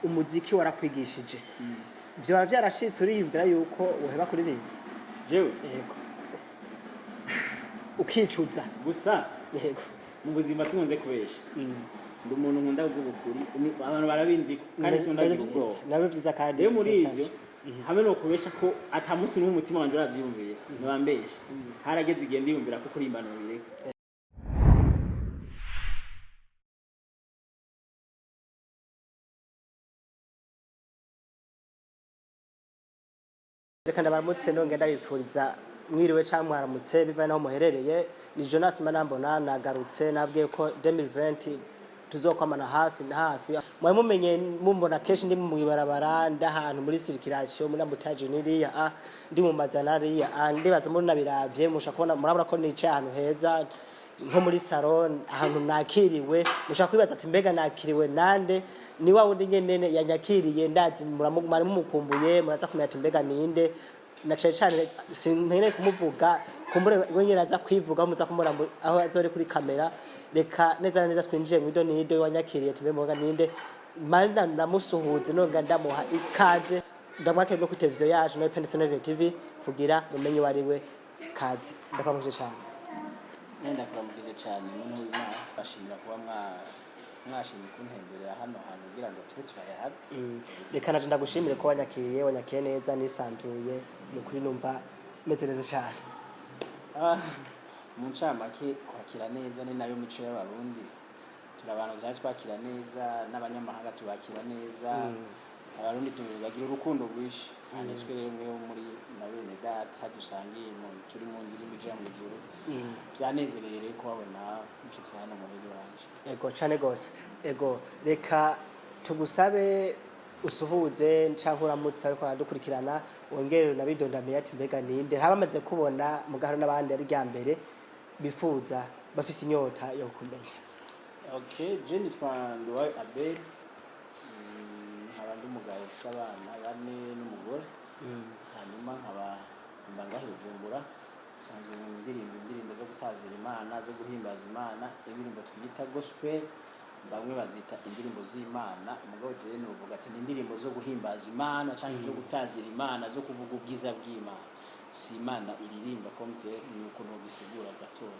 Umuziki warakwigishije, vyoba vyarashitse uriyumvira yuko woheba kuririmba? Jewe? Yego, ukicuza. Gusa mu buzima sinkunze kubesha, ndi umuntu nkunda kuvuga ukuri. Abantu barabinzi kandi sindagira ubwoba. Nabyo vyiza kandi. Rero muri ivyo, Félicitations. hamwe no kubesha ko ata munsi n'umwe umutima wanje uravyiyumvira, ntibambesha, harageze igihe ndiyumvira ko kuririmba nobireka. Reka ndabaramutse, nongera ndabifuriza mwiriwe cyangwa mwaramutse bivanye n'aho muherereye. Ni Jonas Manambona, nagarutse. Nabwiye ko 2020 tuzokwamana hafi na hafi. Mwari mumenye mumbona kenshi ndi mu ibarabara, ndi ahantu muri circulation, muri embouteillage niriya, ndi mu mazana ariya, ndibaza muri nabiravye mushobora kubona, murabona ko nicaye ahantu heza nko muri salon, ahantu nakiriwe. Mushobora kwibaza ati: "Mbega nakiriwe nande?" Ni wa wundi nyene yanyakiriye, ndazi mwari mumukumbuye. Muraza kumenya ati: "Mbega ninde?" Na cane cane sinkeneye kumuvuga, kumbure we nyene aza kwivuga, muza kumubona aho azori kuri kamera. Reka neza na neza twinjiye mw'ido nido wanyakiriye, ati: "Mbega ninde?" Mana, ndamusuhuze nonga ndamuha ikaze, ndamwakiriye no kuri televiziyo yacu na Pension TV kugira mumenye uwo ari we. Kaze, ndakwamukije cane. Nenda kuramukije cyane, muntu w'Imana. Bashimira kuba mwashimye kuntemberera hano hantu kugira ngo tube turayaga. Reka naje ndagushimire ko wanyakiriye, wanyakiriye neza, nisanzuye. Ni ukuri numva meze neza cyane. Mu ncamake, kwakira neza ni nayo mico y'Abarundi. Turi abantu vyari twakira neza n'abanyamahanga, tubakira neza. Abarundi bagira urukundo rwinshi kandi twe rero mwe muri na bene data dusangiye turi mu nzira imwe ija mw'ijuru. Byanezereye rero kubabona mushitse hano muhira iwanje. Ego cane gose, ego. Reka tugusabe usuhuze canke uramutse ariko aradukurikirana, wongere unabidondamiye ati: "Mbega ninde?" Haba bamaze kubona mugaharo n'abandi ari rya mbere bifuza, bafise inyota yo kumenya. Okay, je nitwa Nduwayo Abel. Nkaba ndi umugabo ufise abana bane n'umugore, hanyuma nkaba mba ngaha i Bujumbura. Nsanzwe mu ndirimbo zo gutazira Imana, zo guhimbaza Imana, indirimbo twita gospel, bamwe bazita indirimbo z'Imana. Umugabo jewe novuga ati ni indirimbo zo guhimbaza Imana canke zo gutazira Imana, zo kuvuga ubwiza bw'Imana. Si Imana iririmba komite, ni uko nogisigura gatoya.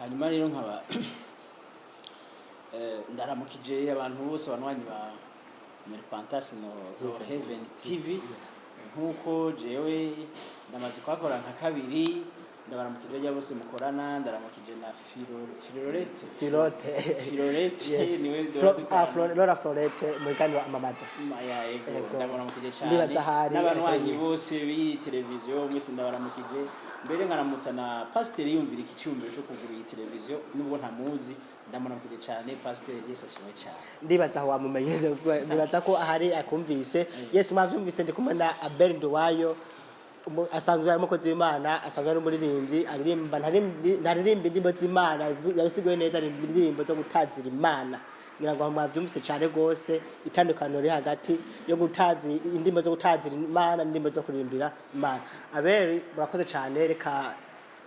Hanyuma rero nkaba ndaramukije abantu bose, abanywanyi ba Merpantas no Heaven TV, nkuko jewe ndamaze kuhakora nka kabiri. Ndabaramukije rya bose mukorana, ndaramukije na Filorete. Filote. Filorete. Yes. Niwe. Laura Florete mu biganiro amamaza. Maya, ego. Ego. Ndabaramukije cyane. Ndibaza ahari, n'abanywanyi ariko- bose b'iyi televiziyo mwese ndabaramukije. Mbere nkaramutsa na pasiteri yumvira iki cyumviro cyo kugura iyi televiziyo, nubwo ntamuzi. Ndamuramukije cyane pasiteri, Yesu ashimwe cyane. Ndibaza aho wamumenye, nibaza ko ahari akumvise. Yes, mwavyumvise, ndi kumwe na Abel Nduwayo. Asanzwe ari umukozi w'Imana, asanzwe ari umuririmbyi, aririmba, ntaririmba indirimbo z'Imana, yabisiguye neza, aririmba indirimbo zo gutazira Imana. Ngira ngo mwavyumvise cyane rwose itandukaniro riri hagati yo gutazi indirimbo zo gutazira Imana n'indirimbo zo kuririmbira Imana. Abel, murakoze cyane. Reka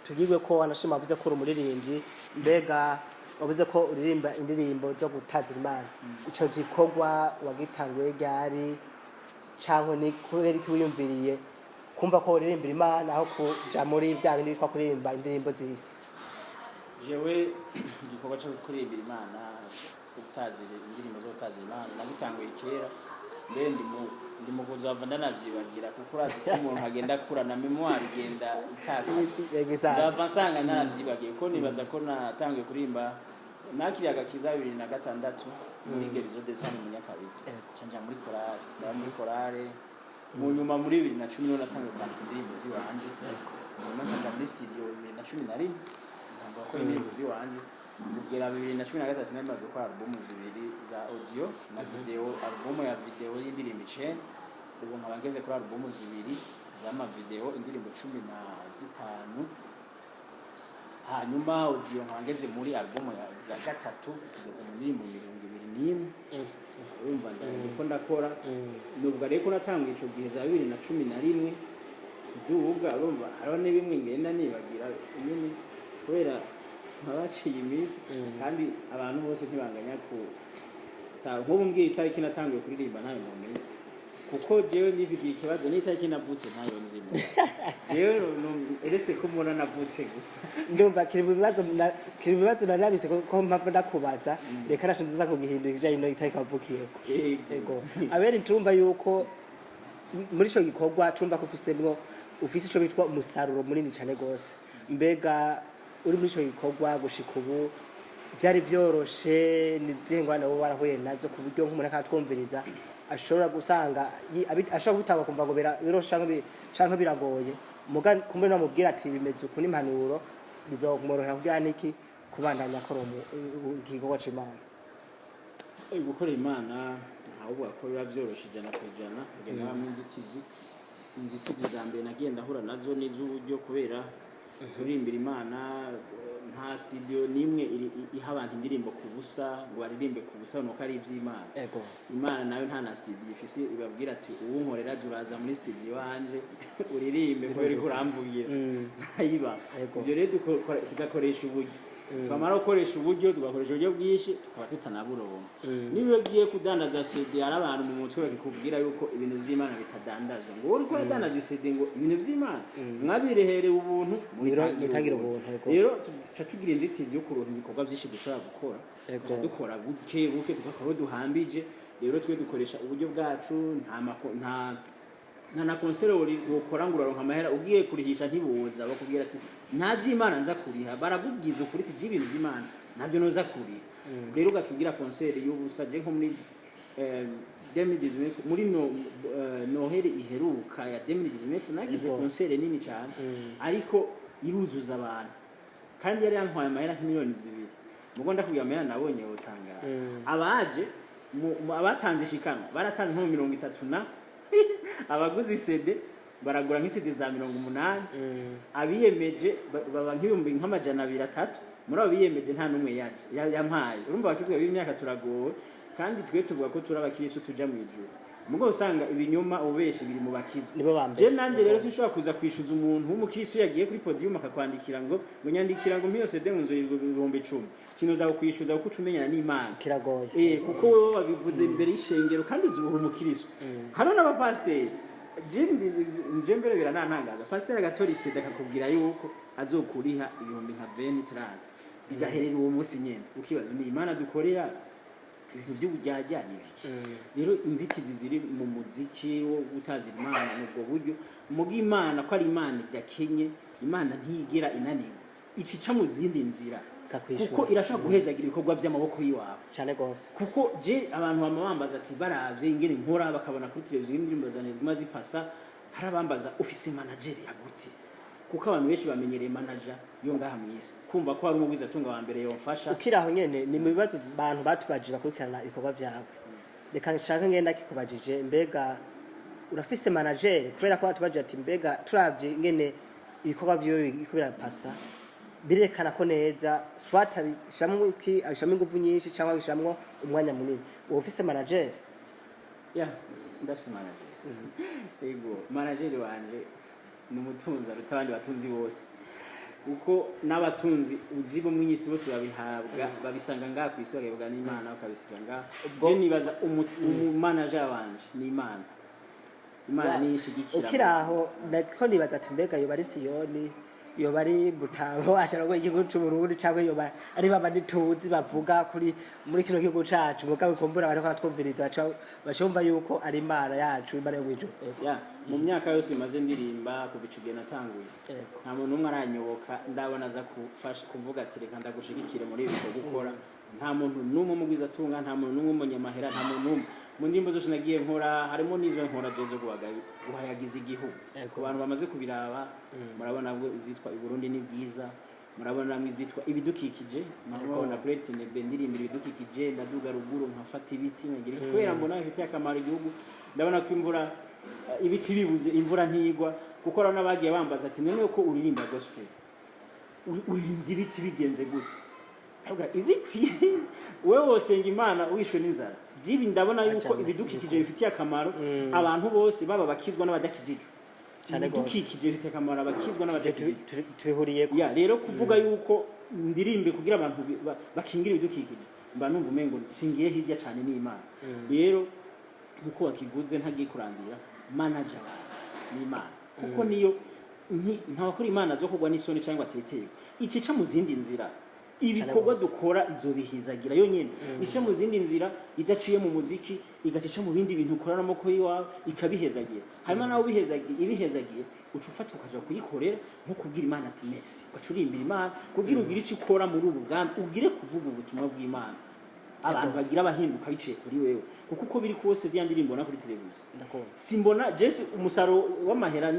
tugirwe ko wanashima, wavuze ko uri umuririmbyi. Mbega wavuze ko uririmba indirimbo zo gutazira Imana, ico gikorwa wagitanguye ryari, canke ni kubera iki wiyumviriye kumva ko uririmbira Imana aho kuja muri bya bindi bitwa kuririmba indirimbo z'isi? Jewe igikorwa cyo kuririmbira Imana, gutazira, indirimbo zo gutazira Imana, nagitanguye kera. Mbere ndi mu kuzava ndanavyibagira, kuko urazi ko umuntu agenda akura na mémoire igenda itakaza. Yego, isanzwe. Nzava nsanga naravyibagiye, ko nibaza ko natanguye kuririmba nakiriye agakiza 2006 muri Gerizo de Sane mu Nyakabiga. Canja muri korale, ndaba muri korale. Mu nyuma muri 2010 niho natanguye kwandika indirimbo ziwanje. Nyuma nca muri studio 2011, ntangura gukora indirimbo ziwanje. Kugera 2013 nari maze gukora album zibiri za audio na video, album ya video y'indirimbo 9. Ubu nkaba ngeze kuri album zibiri z'ama video, indirimbo 15. Hanyuma audio nkaba ngeze muri album ya gatatu, tugeze mu ndirimbo 21. Urumva ndiko ndakora. Nuvuga rero ko natanguye ico gihe za 2011 kuduga. Urumva hariho n'ibimwe ngenda nibagira nyine kubera nkabaciye iminsi, kandi abantu bose ntibanganya ku Nk'ubu mbwiye itariki natanguye kuririmba, ntayo nomenya, kuko jewe nivigiye ikibazo n'itariki navutse ntayo nzi. Jewe uretse ko mbona navutse gusa. Ndumva kiri mu bibazo kiri mu bibazo nanabise ko mpamvu ndakubaza. Reka naco nziza kugihindura ikijanye no itariki wavukiyeko. Yego. Ego, abere turumva yuko muri ico gikorwa turumva ko ufisemwo, ufise ico bitwa umusaruro munini cane gose. Mbega uri muri ico gikorwa gushika ubu byari vyoroshe? Ni zihe ngorane wowe warahuye nazo, ku buryo nk'umuntu akatwumviriza ashobora gusanga ashobora gutanga kumva ngo biroshe canke biragoye? Muga kumbe namubwira ati bimeze uku n'impanuro bizomworohera kugira niki kubandanya akora igikorwa c'Imana. Gukora Imana ntawuvuga ko biba vyoroshe 100%. Kugenda habamo inzitizi. Inzitizi za mbere nagiye ndahura nazo ni iz'uburyo, kubera kuririmbira Imana, nta studio n'imwe iha abantu indirimbo ku busa ngo baririmbe ku busa, nuko ari iby'Imana. Imana nayo nta na studio ifise ibabwira ati uwunkorera uraza muri studio wanje uririmbe kubera uriko uramvugira. Ntayiba. Ibyo rero tugakoresha uburyo, twamara gukoresha uburyo, tugakoresha uburyo bwinshi, tukaba tutanaburonka. Niba iyo ugiye kudandaza CD, hari abantu mu mutwe bakikubwira yuko ibintu vy'Imana bitadandazwa, ngo wowe uriko uradandaza CD, ngo ibintu vy'Imana mwabireherewe ubuntu, mubitangire mubitangire ubuntu. Ubuntu, yego. Rero tuca tugira inzitizi yo kuronka ibikorwa byinshi dushobora gukora. Tugaca dukora buke buke, tugakora aho duhambije. Rero twe dukoresha uburyo bwacu. Nta na concert wokora ngo uraronka amahera. Ugiye kurihisha ntiboza, bakubwira ati nta by'Imana nza kuriha. Barakubwiza ukuri ati ibintu by'Imana ntabyo noza kuriha. Rero ugaca ugira concert y'ubusa. Je nko muri 2019, muri no, Noheli iheruka ya 2019, nagize concert nini cyane, ariko iruzuza abantu, kandi yari yantwaye amahera nk'imiliyoni 2. Mugo ndakubwira amahera nabonye wotangara. Abaje abatanze ishikanwa baratanze nko mu 30, na abaguze CD baragura nk'i CD za 80. Abiyemeje baba nk'ibihumbi nk'amajana 2, 3. Muri abo biyemeje nta n'umwe yaje yampaye. Urumva abakizwa b'imyaka turagowe, kandi twe tuvuga ko turi abakristo tuja mu ijuru, mugo usanga ibinyoma, ubeshi biri mu bakizwa. Nibo ba mbere. Je nanje rero sinshobora kuza kwishuza umuntu w'umukristo yagiye kuri podium akakwandikira ngo nyandikira ngo mpiyo CD ngo nzoyirwa 10,000. Sinoza kukwishuza kuko uca umenyana n'Imana. Kiragoye. Kuko wewe wabivuze imbere y'ishengero kandi uzi uri umukristo. Hano n'abapasiteri, je mbere biranantangaza, pasiteri agatora i CD akakubwira yuko azokuriha ibihumbi nka 20, 30, bigaherera uwo munsi nyene. Ukibaza ni Imana dukorera, ibintu by'ubujyajya ni biki? Rero inzitizi ziri mu muziki wo gutazira Imana ni ubwo buryo. Muga Imana ko ari Imana idakenye, Imana ntigera inanirwa, icica mu zindi nzira. Ikakwishura. Kuko irashobora guhezagira ibikorwa by'amaboko y'iwawe. Cyane rwose. Kuko je abantu bama bambaza ati baravye ingene nkora, bakabona kuri televiziyo indirimbo zanjye ziguma zipasa, hari abambaza ufise manager ya gute? Kuko abantu benshi bamenyereye manager yo ngaha mw'isi, kumva ko hari umugwiza atunga wa mbere yomfasha. Ukiri aho nyene, ni mu bibazo bantu batubajije bakurikirana ibikorwa vyawe. Reka nshake ngenda kikubajije: mbega urafise manager? Kubera ko batubajije ati mbega turavye ingene ibikorwa vyiwe biriko birapasa, birerekana ko neza swat abishamwo iki, abishamwo inguvu nyinshi cyangwa abishamwo umwanya munini. Uba ufise manager? Ya, ndafise manager. Yego, manager wanje ni umutunzi aruta abandi batunzi bose, kuko n'abatunzi uzi bo mw'isi bose babihabwa, babisanga ngaha ku isi, bakabihabwa n'Imana, bakabisiga ngaha. Je nibaza umumanager wanje ni Imana. Imana niyo ishigikira. Ukiri aho, nako nibaza ati mbega yoba ari Siyoni, yoba ari Butabo ashaka igihugu c'u Burundi, cyangwa yoba ari baba tuzi bavuga kuri muri kino gihugu cacu? Mugabo kumbura bariko batwumviriza bacumva yuko ari Imana yacu, Imana yo mw'ijuru. Yego. Ya, mu myaka yose maze ndirimba, kuva ico gihe natanguye, nta muntu n'umwe aranyoboka ndabona aza kufasha kuvuga ati reka ndagushigikire muri ibi bikorwa ukora. Nta muntu n'umwe umugwiza atunga, nta muntu n'umwe umunyamahera, nta muntu n'umwe. Mu ndirimbo zose nagiye nkora, harimo n'izo nkora je zo guhayagiza igihugu. Ku bantu bamaze kubiraba, murabona bwo izitwa i Burundi ni bwiza, murabona mwe izitwa ibidukikije, murabona kuri RTNB ndirimbira ibidukikije, ndaduga ruguru nkafata ibiti nkagira iki, kubera mbona bifitiye akamaro igihugu. Ndabona ko imvura, ibiti bibuze imvura ntigwa. Kuko urabona bagiye bambaza ati none ko uririmba gospel, uririmbye ibiti bigenze gute? Ndavuga ibiti, wewe wosenga Imana wishwe n'inzara? Jibi ndabona yuko Ajana. ibidukikije bifitiye akamaro abantu bose, baba bakizwa n'abadakijijwe. Cane gose. Ibidukikije bifitiye akamaro abakizwa n'abadakijijwe. Tubihuriyeko. Ya, rero kuvuga yuko ndirimbe kugira abantu bakingire ibidukikije. Mba numva umengo singiye hirya cyane n'Imana. Rero nkuko wakivuze, ntagiye kurandira, manager wanje ni Imana, kuko niyo ntawakora Imana zo kugwa n'isoni cyangwa ateterwa ikica mu zindi nzira. Ibikorwa Gose. dukora izobihizagira yonyene. Ica mu zindi nzira idaciye mu muziki, igaca mu bindi bintu ukora n'amaboko yiwawe, ikabihezagira. Hanyuma nawe ubihezagiye, ibihezagiye, uca ufata ukaja kuyikorera, nko kubwira Imana ati merci, ugaca urimbira Imana kugira ugire icyo ukora muri ubu bwami, ugire kuvuga ubutumwa bw'Imana, abantu bagira abahinduka biciye kuri wewe. Kuko uko biri kose, ziriya ndirimbo na kuri televiziyo, Ndakumva. Simbona jesi umusaruro w'amahera,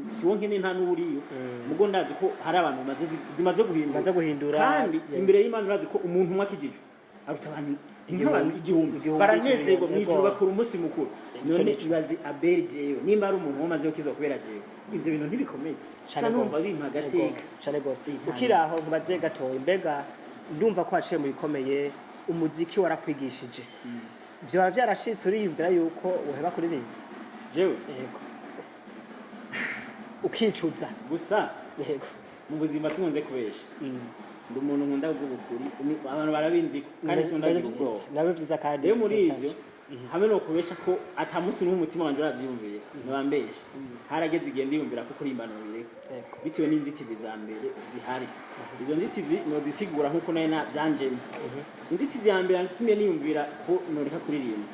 si wo nkene, nta n'uriyo mugo. Ndazi ko hari abantu zimaze guhindura. Zimaze guhindura, kandi imbere y'Imana urazi ko umuntu umwe akijijwe aruta abantu nk'abantu 1000. 1000. Baranezerwa mu ijuru, bakora umunsi mukuru. Ico None nico. ibaze Abel, jewe nimba ari umuntu wamaze gukizwa kubera jewe, ivyo bintu ntibikomeye? Cane Ca numva gose. bimpa Yego, agateka. cane gose. Nta Ukiri aho, nkubaze gatoya, mbega ndumva ko waciye mu bikomeye, umuziki warakwigishije, vyoba vyarashitse uriyumvira yuko uheba kuririmba? Jewe? Yego, ukicuza? Gusa Yego. mu buzima sinkunze kubesha, ndi umuntu nkunda kuvuga ukuri. Abantu barabinzi kandi sindagira ubwoba. Nawe vyiza kandi. Rero muri ivyo, Félicitations. hamwe no kubesha ko ata munsi n'umwe umutima wanje uravyiyumvira, ntibambesha, harageze igihe ndiyumvira ko kuririmba nobireka, bitewe n'inzitizi za mbere zihari. Izo nzitizi nozisigura nkuko nayo byanjemo. Inzitizi ya mbere yatumye niyumvira ko noreka kuririmba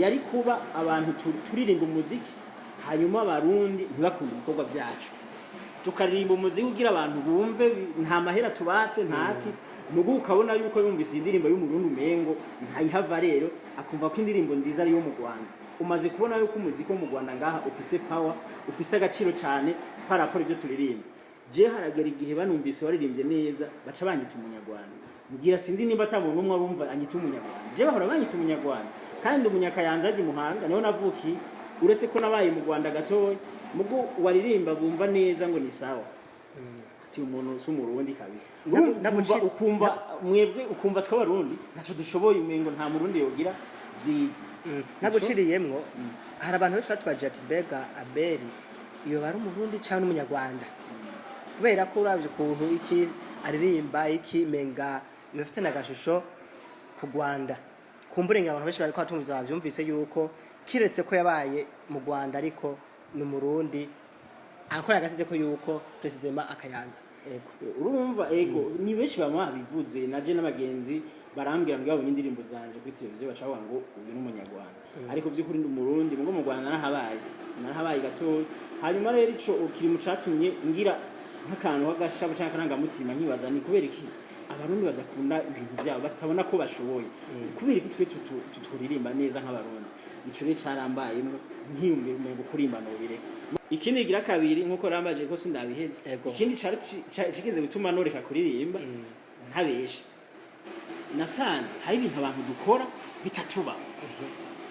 yari kuba abantu turirimba umuziki, hanyuma Abarundi ntibakunde ibikorwa byacu. Tukaririmba umuziki kugira abantu bumve, nta mahera tubatse, ntaki mugu. Ukabona yuko yumvise indirimbo y'Umurundi umengo ntayihava, rero akumva ko indirimbo nziza ari iyo mu Rwanda. Umaze kubona yuko umuziki wo mu Rwanda ngaha ufise power, ufise agaciro cyane par rapport ivyo turirimba. Je haragera igihe banumvise waririmbye neza, baca banyita Umunyarwanda. Mbwira, sinzi nimba ata muntu umwe arumva anyita Umunyarwanda. Je bahora banyita Umunyarwanda kandi Umunyakayanza, ajya i Muhanga niho navukiye, uretse ko nabaye mu Rwanda gatoya. Mugo waririmba bumva neza ngo ni sawa, ati umuntu si Umurundi kabisa. Urumva, ukumva mwebwe, ukumva tw'Abarundi ntaco dushoboye, umengo nta Murundi yogira byiza. Naguciriyemwo, hari abantu benshi batubajije ati mbega Abeli iyo bari Umurundi cyangwa n'Umunyarwanda? Kubera ko uravye ukuntu iki aririmba, iki menga bifite n'agashusho ku Rwanda. Kumbure ngira abantu benshi bariko batumviza bavyumvise yuko kiretse ko yabaye mu Rwanda, ariko ni Umurundi, akora agasize ko yuko précisément Akayanza. Yego. Urumva, ego, ni benshi bama babivuze. Naje n'abagenzi barambwira ngo babonye indirimbo zanje kuri televiziyo, baca bavuga ngo uyu ni Umunyarwanda, ariko by'ukuri ndi Umurundi. Mugo mu Rwanda narahabaye gatoya. Hanyuma rero ico kiri mu catumye ngira nk'akantu k'agashabu canke akarangamutima, nkibaza ni kubera iki Abarundi badakunda ibintu byabo, batabona ko bashoboye, kubera iki twe tuturirimba neza nk'Abarundi. Ico rero carambayemwo, nkiyumvira umengo kurimba nobireka. Ikindi gira kabiri, nkuko rambaje ko sindabiheze, ikindi cari kigeze gutuma noreka kuririmba, ntabeshe, nasanze hari ibintu abantu dukora bitatuba.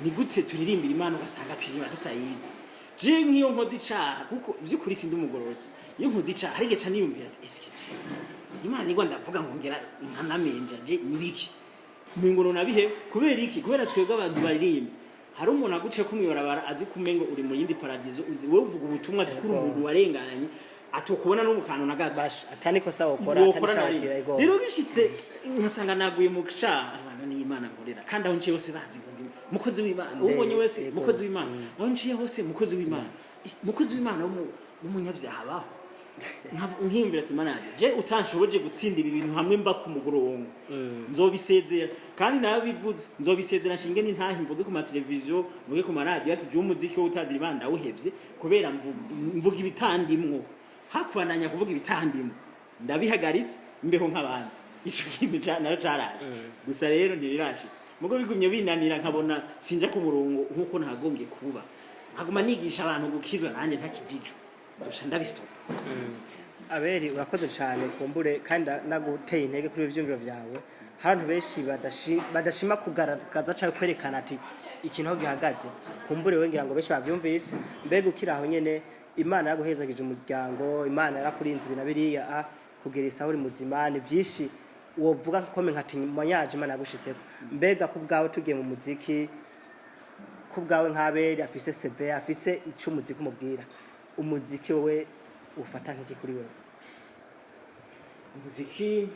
Ni gute turirimbira Imana ugasanga turirimba tutayizi? Je nk'iyo nkoze icaha, kuko vy'ukuri sindi umugororotsi, iyo nkoze icaha hari igihe ca niyumvira ati eske je Imana igwa ndavuga ngo ngera nkanamenja, je nibiki umengo nabihe? Kubera iki? Kubera twebwe abantu baririmba, hari umuntu aguce kumwibarabara azi kumengo uri mu yindi paradizo, uzi wowe uvuga ubutumwa, azi ko uri umuntu warenganye, atokubona no mu kantu na gato. Basha atani kosa wokora, atani wokora na rimwe. Shawukira ego. Rero bishitse nkasanga naguye mu caha, abantu ni Imana nkorera, kandi aho nciye hose bazi ngo ndi mukozi w'Imana. Ubonye wese mukozi w'Imana, aho nciye hose mukozi w'Imana. Mukozi w'Imana w'umunyabyaha abaho? Nkiyumvira ati Mana yanjye, je utanshoboje gutsinda ibi bintu, hamwe mba ku mugorongo nzobisezera. Kandi narabivuze, nzobisezera, nshinge n'intahe, mvuge ku mateleviziyo, mvuge ku maradiyo ati jewe umuziki wo utazira Imana ndawuhevye, kubera mvuga ibitandimwo, hakubananya kuvuga ibitandimwo, ndabihagaritse, mbeho nk'abandi. Ico kintu nayo caraje gusa rero ntibirashika. Mugo bigumye binanira, nkabona sinja ku murongo nkuko nagombye kuba, nkaguma nigisha abantu gukizwa nanjye ntakijijwe, dusha ndabistopa. Aberi, urakoze cyane. Kumbure kandi naguteye intege kuri ibi vyumviro byawe. Hari abantu benshi badashima kugaragaza cyangwa kwerekana ati ikintu aho gihagaze. Kumbure we ngira ngo benshi bavyumvise. Mbega ukiri aho nyene, Imana yaguhezagije umuryango, Imana yarakurinze ibi na biriya, kugira isaha uri muzima, ni vyinshi wovuga kome nka témoignage Imana yagushitseko. Mbega ku bwawe, tugiye mu muziki, ku bwawe nk'Aberi afise CV, afise icyo umuziki umubwira, umuziki wowe ufata nk'iki kuri wewe? Umuziki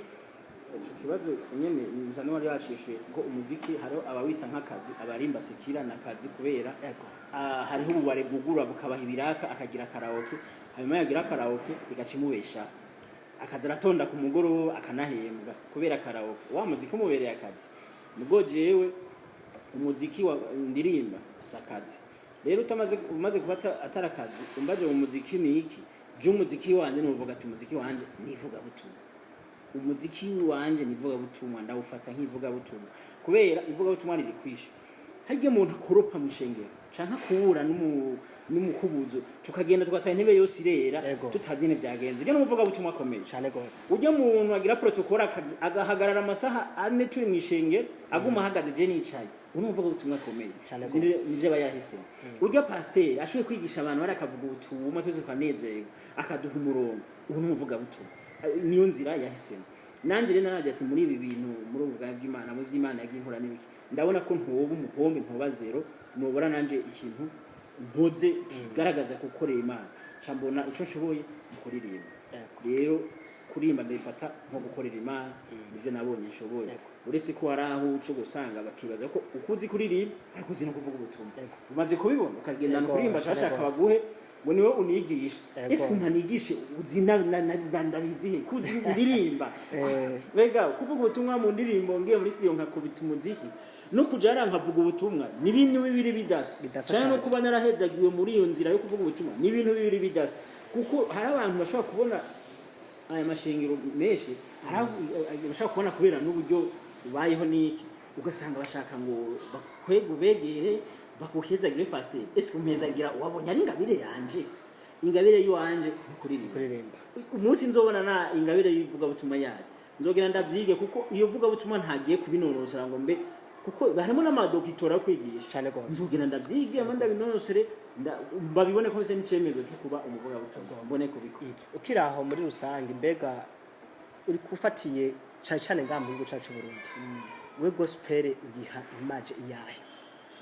Ico kibazo nyene nsa n'uwari yacishuye, kuko umuziki hariho abawita nk'akazi, abarimba sekira n'akazi kubera hariho ububare bwugura bukabaha ibiraka, akagira karaoke, hanyuma yagira karaoke igaca imubeshaho, akaza aratonda ku mugoroba akanahembwa kubera karaoke. Wa muziki umubereye akazi. Nubwo jewe umuziki wa ndirimba si akazi. Rero utamaze umaze kuba atari akazi, umbaje mu muziki ni iki? Je umuziki wanje nuvuga ati umuziki wanje ni ivugabutumwa. Umuziki wanje ni ivugabutumwa, ndawufata nk'ivugabutumwa kubera ivugabutumwa riri kwisha. Harya umuntu akoropa mu ishengero canke akubura n'umukubuzo, tukagenda tugasanga intebe yose irera, tutazi ingene vyagenze, urya n'umuvugabutumwa akomeye. Cane gose. Ujya muntu agira protocole, agahagarara amasaha 4 turi mu ishengero, aguma ahagaze, je nicaye, ubu ni umuvugabutumwa akomeye. Cane Ivyo gose. nivyo aba yahisemo. Urya pasiteri ashoboye kwigisha abantu bari, akavuga ubutumwa twese twanezerwa, akaduha umurongo, ubu ni umuvugabutumwa. Niyo nzira yahisemo. Nanjye rero naragira ati muri ibi bintu, muri ubu bwami bw'Imana, mu by'Imana yagiye inkora n'ibiki, ndabona ko ntoba umuhombe, ntoba zero, nobora nanje ikintu nkoze kigaragaza gukorera Imana, nca mbona ico nshoboye mu kuririmba. Rero kuririmba ndabifata nko gukorera Imana, nibyo nabonye nshoboye. Uretse ko hari aho uca gusanga bakibaza ko ukuzi kuririmba ariko uzi no kuvuga ubutumwa. Umaze kubibona ukagendana kuririmba, bashaka baguhe ngo niwe unigisha. Ese umuntu uzi ndabizihe kuzi ndirimba? Mbega kuvuga ubutumwa mu ndirimbo, ngiye muri studio nkakubita umuziki, no kuja hariya nkavuga ubutumwa, ni ibintu bibiri bidasa. Bidasa Canke no cane. kuba narahezagiwe muri iyo nzira yo kuvuga ubutumwa, ni ibintu bibiri bidasa, kuko hari abantu bashobora kubona aya mashengero menshi, hari aho bashobora kubona kubera n'uburyo ubayeho n'iki, ugasanga bashaka ngo bakwege, ubegere, bakuhezagire pasiteri. Ese kumpezagira wabonye ari ingabire yanje? Ingabire y'iwanje ni kuririmba. Kuririmba. Umunsi nzobona na ingabire y'ivugabutumwa yaje, nzogera ndabyige, kuko iyo vugabutumwa ntagiye kubinonosora ngo mbe, kuko harimo n'amadokitora yo kwigisha. Cane gose. Nzogera ndabyige, mba ndabinonosore, mbabibone ko bise n'icyemezo cyo kuba umuvugabutumwa, mbone kubikora. Ukiri aho, muri rusange, mbega uri kufatiye cane cane ngaha mu gihugu cacu Burundi, we gospel uyiha image iyahe?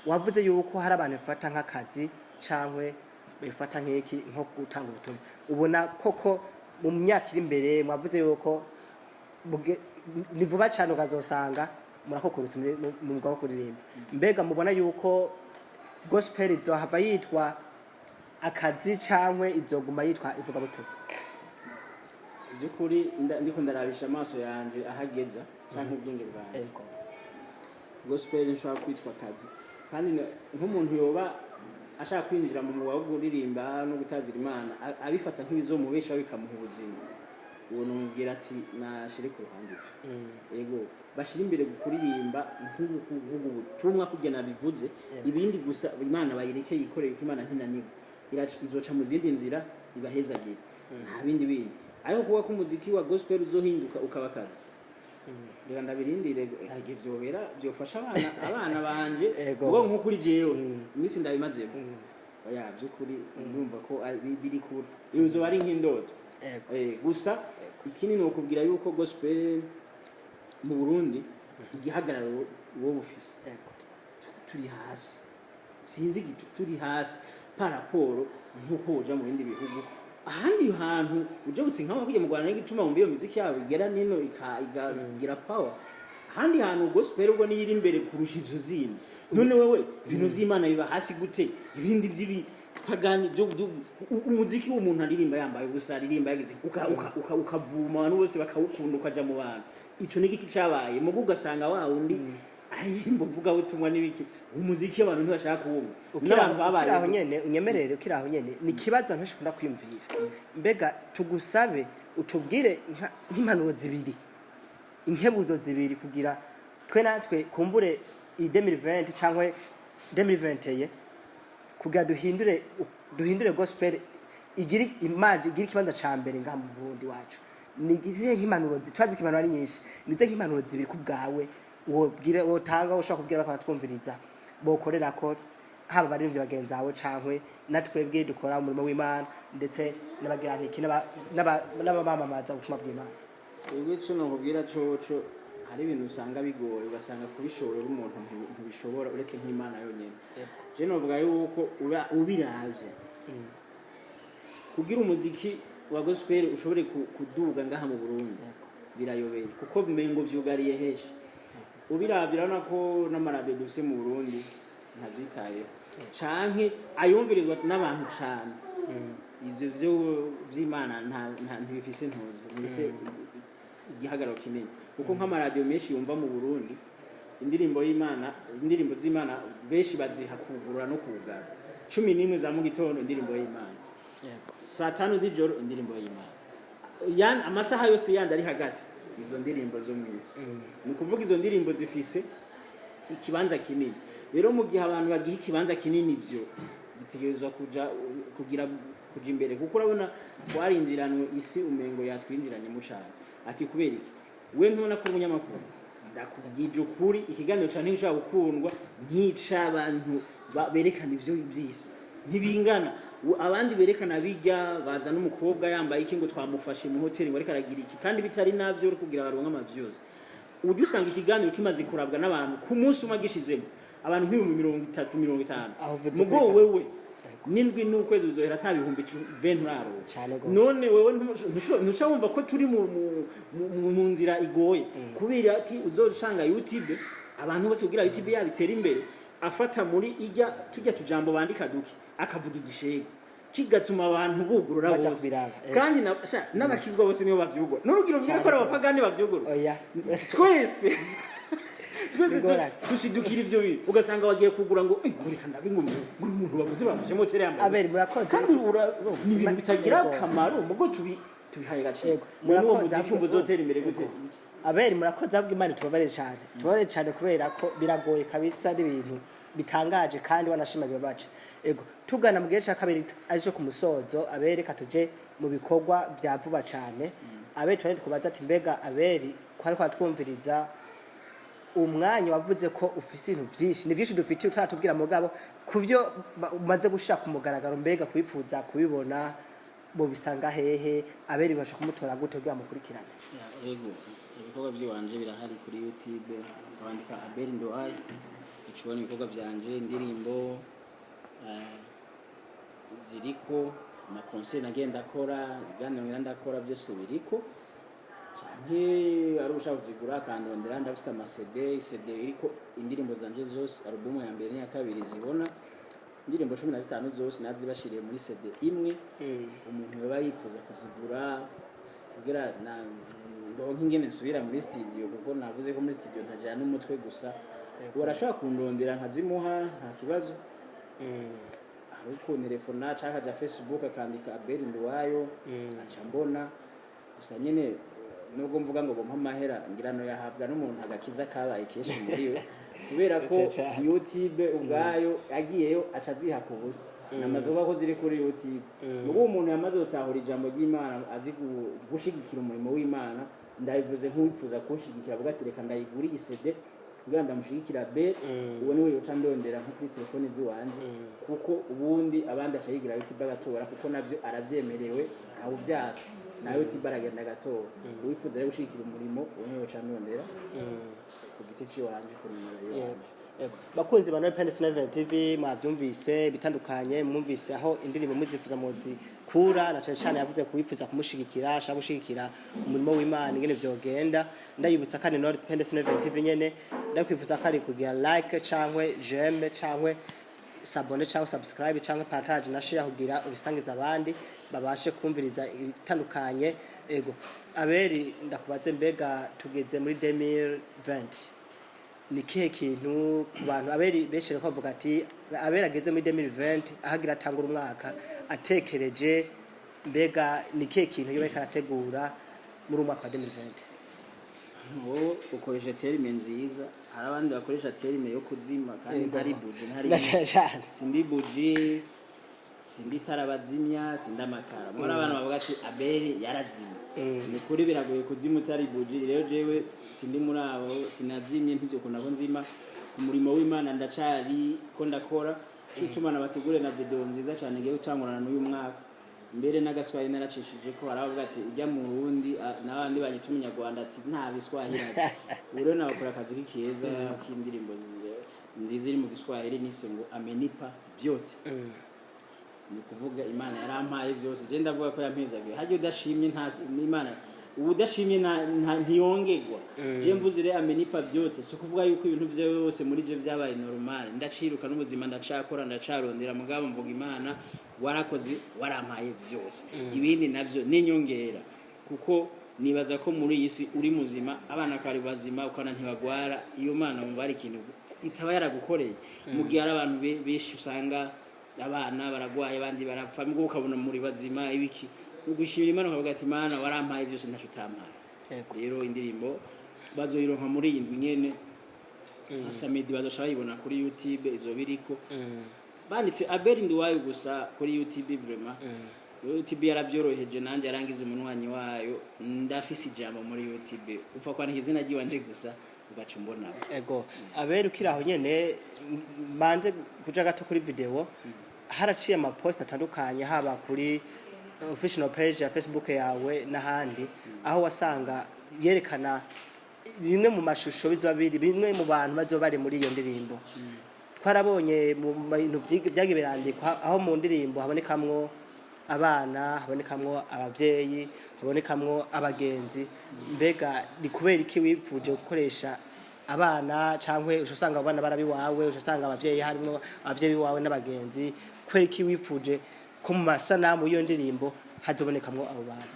Wavuze yuko hari abantu bifata nk'akazi cankwe bifata nk'iki, nko gutanga ubutumwa. Ubona koko mu myaka iri imbere, mwavuze yuko ni vuba cane ukazosanga murakokorotse mu mwuga wo kuririmba, mbega mubona yuko gospel izohava yitwa akazi cankwe izoguma yitwa ivugabutumwa? By'ukuri ndiko ndarabisha amaso yanje ahageza canke ubwenge bwanjye, gospel nshobora kwitwa akazi. Kandi nk'umuntu yoba ashaka kwinjira mu mwuga wo kuririmba no gutazira Imana, abifata nk'ibizomubeshaho bikamuha ubuzima, uwo numubwira ati nashire ku ruhande ibyo. Ego, bashira imbere kuririmba nk'ubu, kuvuga ubutumwa kugira nabivuze, ibindi gusa Imana bayireke yikoreye, ko Imana ntinanirwa. Izoca mu zindi nzira ibahezagire, nta bindi bindi. Ariko kuba ko umuziki wa gospel uzohinduka ukaba akazi, reka ndabirindire. Hari igihe vyobera byofasha abana banje. Ubwo nko kuri jewe iminsi ndabimazemo, oya, by'ukuri ndumva ko biri kure, iyo uzoba ari nk'indoto. Gusa ikindi ni ukubwira yuko gospel mu Burundi igihagararo wowe ufise, turi hasi, sinzi turi hasi par rapport nk'uko uja mu bindi bihugu, ahandi hantu uja gusa nkaho kujya mu Rwanda, n'igituma wumva iyo miziki yabo igera nino ikagira power. Ahandi hantu gospel ubwo niyo iri imbere kurusha izo zindi. None wewe ibintu vy'Imana biba hasi gute, ibindi by'ibipagani byo umuziki w'umuntu aririmba yambaye ubusa, aririmba yagize ukavuma, abantu bose bakawukunda, ukaja mu bantu, ico ni igiki cabaye? Mugo ugasanga wa wundi aririmba uvuga butumwa n'ibiki, umuziki abantu ntibashaka kuwumva n'abantu babaye. Ukiri aho nyene, unyemerere, ukiri aho nyene, ni ikibazo abantu benshi bakunda kwiyumvira. Mbega tugusabe utubwire nk'impanuro zibiri, inkebuzo zibiri, kugira twe natwe kumbure iyi 2020 cyangwa 2021, kugira duhindure gospel igire image, igire ikibanza ca mbere ngaha mu Burundi wacu. Ni izihe nk'impanuro turazi ko impanuro ari nyinshi, ni izihe nk'impanuro zibiri ku bwawe wobwira, wotanga, ushobora kubwira bakora twumviriza, bokorera ko haba abaririmbyi bagenzi bawe cankwe na twebwe dukora umurimo w'Imana, ndetse n'abagirantiki n'abamamaza ubutumwa bw'Imana? Ubwo icyo nokubwira coco, hari ibintu usanga bigoye, ugasanga kubishobora uri umuntu ntubishobora uretse nk'Imana yonyine. Je novuga yuko uba ubiravye, kugira umuziki wa gospel ushobore kuduga ngaha mu Burundi, Birayobeye kuko mengo vyugariye henshi. Ubiravye urabona ko n'amaradiyo dufise mu Burundi ntavyitayeho, canke ayumvirizwa n'abantu cane. Ivyo vyo vy'Imana ntibifise, ntuzi, ntibifise igihagararo kinini, kuko nk'amaradiyo menshi yumva mu Burundi indirimbo y'Imana, indirimbo z'Imana benshi baziha kugurura no kugara. 11 za mu gitondo indirimbo y'Imana, 5:00 z'ijoro indirimbo y'Imana, yani amasaha yose yandi ari hagati izo ndirimbo zo mw'isi. Ni ukuvuga izo ndirimbo zifise ikibanza kinini. Rero mu gihe abantu bagiha ikibanza kinini, ivyo bitegerezwa kuja kugira kuja imbere, kuko urabona twarinjiranwe isi, umengo yatwinjiranyemo cane. Ati kubera iki? We ntubona ko uri umunyamakuru? Ndakubwije ukuri, ikiganiro cane ntigishobora gukundwa nk'ic'abantu berekana ivyo by'isi, ntibingana. Abandi berekana bijya baza n'umukobwa yambaye iki, ngo twamufashe mu hoteli, ngo ariko aragira iki, kandi bitari navyo, uri kugira baronke ama views. Ujya usanga ikiganiro kimaze kurabwa n'abantu ku munsi umwe agishizemo abantu nk'ibihumbi 30, 50. Aho uvuze Mugo ukuri wewe kabisa. n'indwi n'ukwezi uzohera ata 20,000 nturaronka. Cane gose. None wewe ntuca wumva ko turi mu nzira igoye? Kubera ki uzosanga YouTube abantu bose, kugira YouTube yabo itere imbere, afata muri ijya tujya tujambo bandika duke, akavuga igishego kigatuma abantu bugurura Baja bose. kubiraba, eh. Kandi n'abakizwa bose nibo bavyugura. N'urugero mbwira ko ari abapagani bavyugura? Oya. Twese twese Bigoranye. tushidukira ivyo bintu, ugasanga bagiye kugura ngo "Eh, ngo reka ndabe ngo ngo uyu muntu bavuze bamuje moteri yambaye." Abeli, murakoze. Kandi ni ibintu bitagira Yego. akamaro, mugo tubihaye agaciro. Yego. None uwo Murakoze, muziki ahubwo- umva uzotera imbere gute? Abeli, murakoze. Ahubwo Imana tubabarire cyane, tubabarire cyane, kubera ko biragoye kabisa, n'ibintu bitangaje kandi wanashima bibabaje. Ego, tugana mu gihe cya kabiri aricyo ku musozo, Abeli, reka tuje mu bikorwa bya vuba cyane. Abeli, twari tukubaza ati mbega Abeli, ko ariko atwumviriza umwanya, wavuze ko ufise ibintu byinshi, ni byinshi dufitiye utaratubwira, mugabo ku byo umaze gushira ku mugaragaro, mbega kubifuza kubibona bobisanga hehe? Abeli bibasha kumutora gute kugira mukurikirane? Yego, ibikorwa by'iwanje birahari kuri YouTube. Wandika Abel Nduwayo ucubona ibikorwa byanje, indirimbo ziriko, ama concert nagenda akora, ibiganiro ngenda ndakora, byose biriko. Canke ari ushaka kuzigura akandondera, ndafise ama CD, CD iriko indirimbo zanje zose, album ya mbere n'iya kabiri zibona indirimbo 15 zose, nazibashiriye muri CD imwe. Umuntu yoba yifuza kuzigura kugira na ndonke ingene nsubira muri studio, kuko navuze ko muri studio ntajyana n'umutwe gusa, ubu arashobora kundondera nkazimuha, nta kibazo. Hari ukuntelefona canke akaja Facebook akandika Abel Nduwayo, aca mbona. Gusa nyene nubwo mvuga ngo bompa amahera, ngira no yahabwa n'umuntu agakiza kabaye kenshi muri we, kubera ko Cane. YouTube ubwayo agiyeyo aca aziha ku busa. Namaze kuvuga ko ziri kuri YouTube. Mugo umuntu yamaze gutahura ijambo ry'Imana, azi gushigikira umurimo w'Imana, ndabivuze nk'uwifuza kuwushigikira, avuga ati reka ndayigure iyi CD kugira ndamushigikira B, uwo niwe yoca ndondera nko kuri telefone ziwanje, kuko ubundi abandi aca yigira YouTube agatora, kuko navyo aravyemerewe, ntawe uvyasa na YouTube aragenda agatora. Uwifuza rero gushigikira umurimo, uwo niwe yoca ndondera ku giti ciwanje, ku nimero yiwanje. Yego. Bakunzi ba Noel Seven TV, mwabyumvise bitandukanye, mwumvise aho indirimbo muzifuza muzikura, na cyane cyane yavuze kubifuza kumushigikira, ashaka gushigikira umurimo w'Imana ingene vyogenda. Ndayibutsa kandi Noel Seven TV nyene, ndakwifuza ko ari kugira like cankwe j'aime cankwe s'abonner cyangwa subscribe cyangwa partage na share, kugira ubisangiza abandi babashe kumviriza ibitandukanye. Ego Abeli, ndakubaze, mbega tugeze muri 2020, ni kihe kintu ku bantu Abeli benshi bariko bavuga ati Abeli ageze muri 2020, ahagira atangura umwaka atekereje, mbega ni kihe kintu yoba ariko arategura muri uyu mwaka wa 2020? Wowe ukoresha terme nziza, hari abandi bakoresha terme yo kuzima, kandi ntari buji, ntari Na cane cane. Sindi buji, sindi itara bazimya, sindi amakara. Muri abantu bavuga ati Abeli yarazimye, ni kuri biragoye kuzima utari buji. Rero jewe sindi muri abo, sinazimye, ntibyokunda ko nzima. Ku murimo w'Imana ndacari ko ndakora, cyo nabategure na video nziza cyane ngiye gutangurana n'uyu mwaka. Mbere n'agaswahili naracishije ko hari abavuga ati ujya mu Burundi, n'abandi banyita umunyarwanda, ati nta biswahili azi. Ubu rero nabakora akazi keza k'indirimbo nziza iri mu Giswahili, nise ngo "Amenipa Vyote". Ni ukuvuga Imana yarampaye byose. Je ndavuga ko yampezagiye. Hajya udashimye nta Imana Ubudashimye ntiyongerwa. Je mvuze rero amenipa vyote, si ukuvuga yuko ibintu vyose muri je vyabaye normal. Ndaciruka n'ubuzima, ndacakora, ndacarondera, mugabo mvuga: "Imana, warakoze, warampaye vyose." Ibindi navyo n'inyongera, kuko nibaza ko muri iyi si uri muzima, abana bakaba bazima, ukabona ntibagwara, iyo Mana wumva hari ikintu itaba yaragukoreye. Mu gihe hari abantu benshi usanga abana baragwaye, abandi barapfa, mbwo ukabona muri bazima, ibiki, ugushimira Imana, ukavuga ati: "Imana, warampaye byose, ntacyo utampaye." Rero indirimbo bazoyironka muri iyi ndwi nyene, samedi bazoca bayibona kuri YouTube, izoba iriko. Banditse Abel Nduwayo gusa kuri YouTube. Vraiment, YouTube yarabyoroheje, nanjye yarangize umunywanyi wayo, ndafise ijambo muri YouTube. Upfa kwandika izina ry'iwanje gusa, ugaca umbona. Ego, Abel, ukiri aho nyene, mbanze kuja gato kuri video. Haraciye amapost atandukanye, haba kuri official page ya Facebook yawe n'ahandi, aho wasanga yerekana bimwe mu mashusho bizoba biri, bimwe mu bantu bazoba bari muri iyo ndirimbo. Twarabonye mu bintu vyagiye birandikwa, aho mu ndirimbo habonekamwo abana, habonekamwo abavyeyi, habonekamwo abagenzi. Mbega ni kubera iki wifuje gukoresha abana, cankwe uca usanga abo bana barabi wawe, uca usanga abavyeyi, harimwo abavyeyi wawe n'abagenzi? Kubera iki wifuje ko mu masanamu y'iyo ndirimbo hazobonekamwo abo bantu?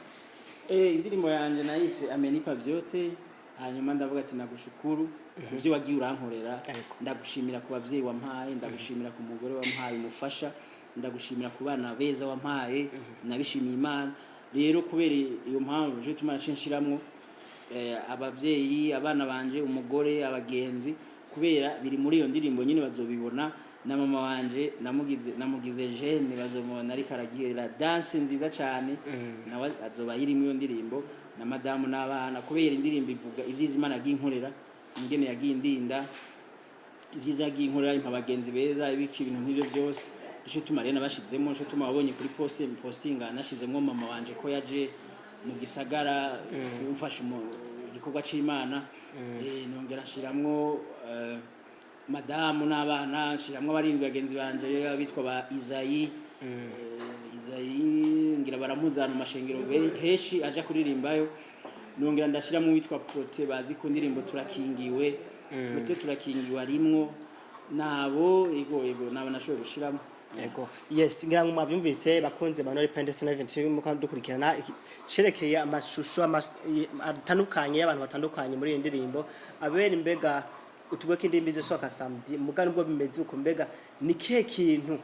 Indirimbo yanje nayise "Amenipa Vyote". Hanyuma ndavuga ati: "Nagushukuru ku byo wagiye urankorera." Ndagushimira ku bavyeyi wampaye, ndagushimira ku mugore wampaye umufasha, ndagushimira ku bana beza wampaye, nabishimiye Imana. Rero kubera iyo mpamvu, je tuma nshiramwo abavyeyi, abana banje, umugore, abagenzi, kubera biri muri iyo ndirimbo nyine, bazobibona. Na mama wanje namugize jeune, bazomubona ariko aragira danse nziza cyane, nawe azoba yiri iyo ndirimbo, na madamu n'abana, kubera indirimbo ivuga ibyiza Imana yagiye inkorera, ingene yagiye indinda, ibyiza yagiye inkorera, impa abagenzi beza, ibiki, ibintu nk'ibyo byose. Nico tuma rero nabashizemo, nico tuma wabonye kuri post postinga nashizemo mama wanje ko yaje mu gisagara kumfasha mu gikorwa c'Imana. Nongera nshiramwo madamu n'abana, nshiramwo abarinzi bagenzi banje bitwa ba Izayi. Izayi ngira baramuzana mu mashengero henshi aja kuririmbayo. Nongera ndashiramo uwitwa Prote, bazi ku ndirimbo "Turakingiwe". Prote "Turakingiwe" arimwo nabo. Ego, nabo nashoboye gushiramo. Ego, yes, ngira ngo mwabyumvise, bakunze ba Nori Pendesen Event, muka dukurikirana cerekeye amashusho atandukanye y'abantu batandukanye muri iyi ndirimbo. Abel, mbega utubwe ko indirimbo izosohoka samedi, muga nubwo bimeze uko, mbega ni kihe kintu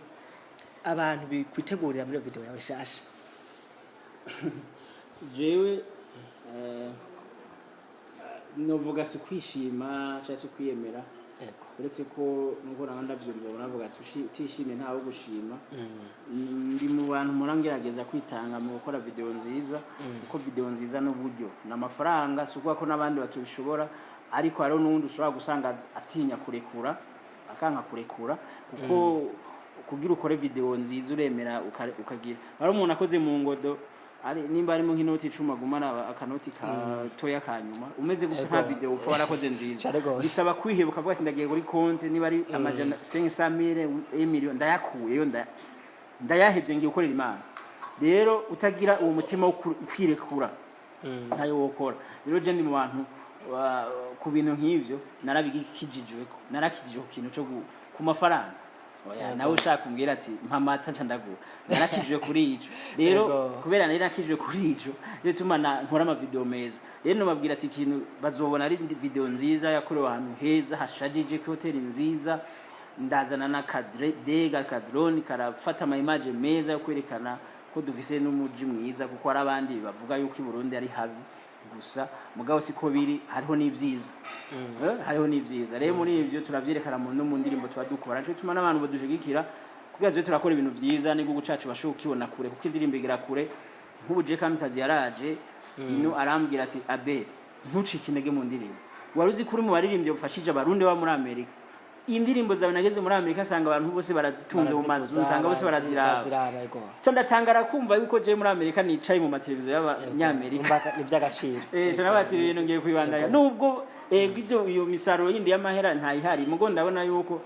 abantu bikwitegurira muri iyo video yawe shasha? Jewe novuga si kwishima cyangwa se kwiyemera, uretse ko nuko nawe ndavyumva, baravuga ati: "Utishimye ntawe gushima." Ndi mu bantu murangerageza kwitanga mu gukora video nziza, kuko video nziza n'uburyo n'amafaranga. Si ukuvuga ko n'abandi batubishobora, ariko hariho n'uwundi ushobora gusanga atinya kurekura, akanka kurekura, kuko kugira ukore video nziza uremera ukagira. Hari umuntu akoze mu ngodo, ari nimba harimo nk'inoti 10, agumana akanoti katoya ka nyuma, umeze gute, nta video upfa warakoze nziza. Cane gose. Bisaba kwiheba, ukavuga ati: "Ndagiye kuri konti, niba ari amajana 500 mille, 1 million, ndayakuyeyo, ndayahevye, ngiye gukorera Imana." Rero utagira uwo mutima wo kwirekura, ntayo wokora. Rero je ndi mu bantu ku bintu nk'ivyo narabikijijweko, narakijijwe ku kintu cyo ku mafaranga. Oya, nawe ushaka kumbwira ati: "Mpa amata", nca ndaguha. Narakijijwe kuri ico rero. Kubera nari nakijijwe kuri ico rero, tuma nkora amavideo meza. Rero nobabwira ati ikintu bazobona ari video nziza yakorewe ahantu heza hashajije, ku hoteli nziza. Ndazana na kadega, kadrone karafata ama image meza yo kwerekana ko dufise n'umuji mwiza, kuko hari abandi bavuga yuko i Burundi ari habi gusa, mugabo siko biri, hariho n'ivyiza. Hariho n'ivyiza. Rero muri ivyo turavyerekana no mu ndirimbo tuba dukora. Nico gituma n'abantu badushigikira, kugira tube turakora ibintu vyiza n'igihugu cacu bashobora kukibona kure, kuko indirimbo igera kure. Nk'ubu je Kamikazi yaraje ino arambwira ati: "Abe, ntucike intege mu ndirimbo. Wari uzi ko uri mu baririmbyi bafashije Abarundi baba muri Amerika? Indirimbo zawe nageze muri Amerika asanga abantu bose barazitunze mu mazu, usanga bose baraziraba." Baraziraba, ego. Ca ndatangara kumva yuko je muri Amerika nicaye mu mateleviziyo y'Abanyamerika. Umva ni iby'agaciro. Ca nabatira ibintu ngiye kwibandanya, nubwo ego ibyo iyo misaruro yindi y'amahera ntayihari, mugo ndabona yuko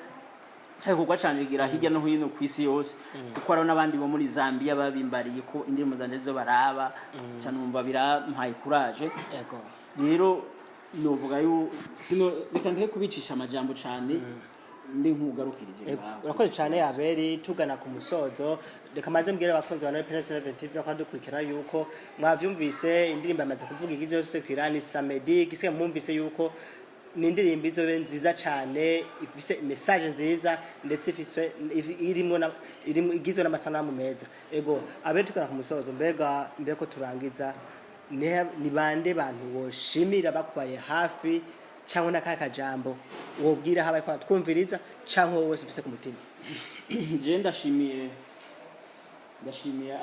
Igikorwa canje gira hirya no hino ku isi yose, kuko hariho n'abandi bo muri Zambia babimbariye ko indirimbo zanje zo baraba cyane, numva birampaye courage. Rero novuga yu sino reka ndeke kubicisha amajambo cane, mbe nkugarukirije ngaho. Urakoze cyane, Abeli. Tugana ku musozo, reka manze mbwire abakunzi ba Noel Palace TV ko dukurikirana yuko mwavyumvise indirimbo yamaze kuvuga igize yose ku Irani Samedi gisiga. Mwumvise yuko ni indirimbo izobe nziza cyane, ifise message nziza, ndetse ifise irimo irimo igizwe n'amasanamu meza. Ego Abeli, tugana ku musozo, mbega mbere ko turangiza, ni bande bantu woshimira bakubaye hafi, cyangwa n'akahe kajambo wobwira habaye kwa twumviriza, cyangwa wowe wese ufise ku mutima? Je ndashimiye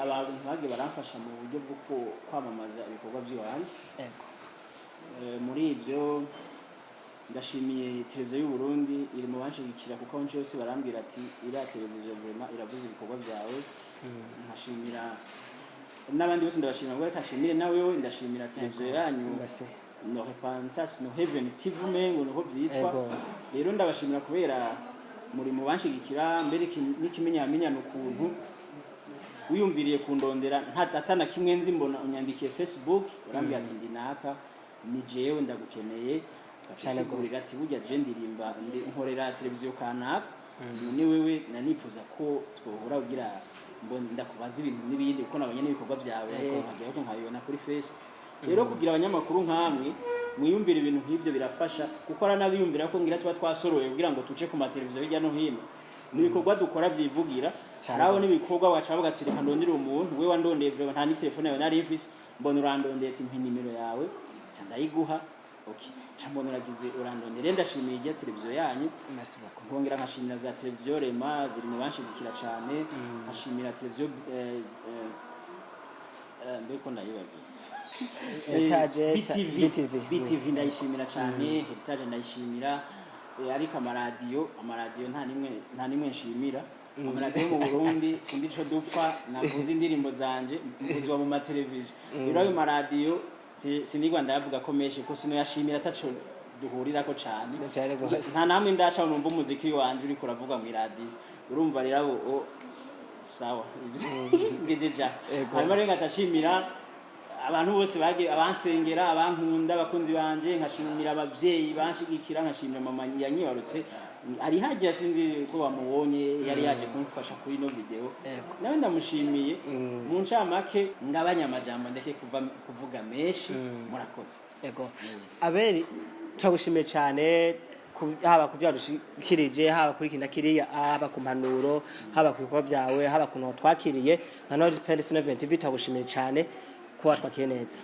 abantu bagiye baramfasha mu buryo bwo kwamamaza ibikorwa by'iwanje. Muri ibyo ndashimiye televiziyo y'u Burundi, iri mu banshigikira, kuko aho nje hose barambwira ati: "Iriya televiziyo vraiment iravuza ibikorwa byawe." Nkashimira n'abandi bose, ndabashimira ngo reka nshimire nawe wewe. Ndashimira televiziyo yanyu. Merci. No Repantas no Heaven TV, umengo niho byitwa. Rero ndabashimira kubera muri mu banshigikira. Mbere n'ikimenyamenya ni ukuntu wiyumviriye kundondera atana kimwe nzi, mbona unyandikiye Facebook, urambwira ati: "Ndi naka, ni jewe ndagukeneye." Cane ugasigurira gose. ati: "Burya je ndirimba, nkorera televiziyo kanaka, none wewe nanifuza ko twohura kugira ngo ndakubaza ibintu n'ibindi, kuko nabonye n'ibikorwa byawe, nkagera ko nkabibona kuri face." Rero kugira abanyamakuru nkamwe mwiyumvira ibintu nk'ibyo birafasha, kuko aranabiyumvira ko ngira tuba twasoroye kugira ngo tuce ku mateleviziyo hirya no hino. Ni ibikorwa dukora byivugira. Cane Haraho gose. n'ibikorwa waca bavuga ati: "Reka ndondere umuntu." We wandondeye vraiment, nta n'itelefone yawe nari mfise, mbona urandondeye, ati: "Mpa nimero yawe," nca ndayiguha. Okay, nca mbona uragize urandondere. Ndashimiye irya televiziyo yanyu. Merci beaucoup. Nkongera nkashimira za televiziyo Rema, ziri mu banshigikira cyane. Nkashimira televiziyo mbeko ndayibagiye. Heritage. BTV. BTV. BTV ndayishimira cyane, Heritage ndayishimira. Ariko amaradiyo nta nimwe nshimira. Amaradiyo mu Burundi sindi ico dupfa, navuze indirimbo zanje mvuzwa mu mateleviziyo. Rero ayo maradiyo sinigwa ndayavuga ko menshi, ko sinoyashimira ataco duhurirako cane. Cane gose. Nta namwe ndaca numva umuziki wanje uriko uravuga mu iradiyo. Urumva rero abo sawa, ngejeje aho. Hanyuma rero ngaca nshimira abantu bose bagiye abansengera, abankunda, abakunzi banje. Nkashimira abavyeyi banshigikira, nkashimira mama yanyibarutse, ari hajya, sinzi ko bamubonye, yari yaje kumfasha kuri ino video. Nawe ndamushimiye. Mu ncamake, ngabanya amajambo, ndeke kuvuga menshi. Murakoze. Ego Abeli, turagushimiye cyane, haba ku byo wadushikirije, haba kuri iki na kiriya, haba ku mpanuro, haba ku bikorwa byawe, haba ku ntu twakiriye nka Nord Palace 7 TV. Turagushimiye cyane kuba twakiriye neza.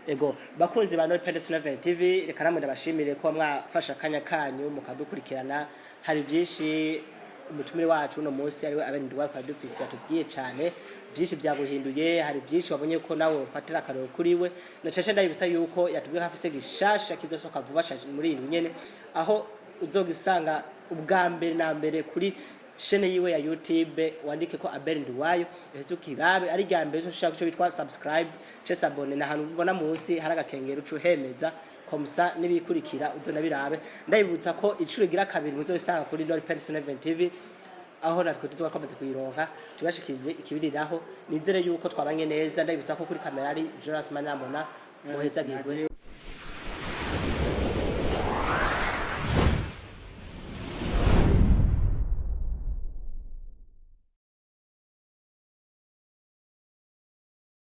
Ego bakunzi ba Nord Palace 7 TV, reka namwe ndabashimire ko mwafashe akanya kanyu mukadukurikirana. Hari byinshi umutumire wacu uno munsi ariwe Abeli Nduwayo twari dufise atubwiye cyane, byinshi byaguhinduye. Hari byinshi wabonye ko nawe ufatira akarero kuri we. Na cece ndabibutsa yuko yatubwiye ko afise gishasha kizosohoka vuba cane muri iyi nyene, aho uzogisanga ubwa mbere na mbere kuri chaîne yiwe ya YouTube. Wandike ko Abel Nduwayo, uheze ukirabe ari rya mbere ushaka ico bitwa subscribe ce s'abonner, na hantu ubona munsi hari agakengero uca uhemeza komsa n'ibikurikira uzona birabe. Ndabibutsa ko incuro igira kabiri muzobisanga kuri Nord Palace 7 TV, aho natwe tuzoba twamaze kuyironka tubashikirize ikibiriraho. Nizere yuko twabanye neza. Ndabibutsa ko kuri kamera ari Jonas Manamona. Muhezagirwe.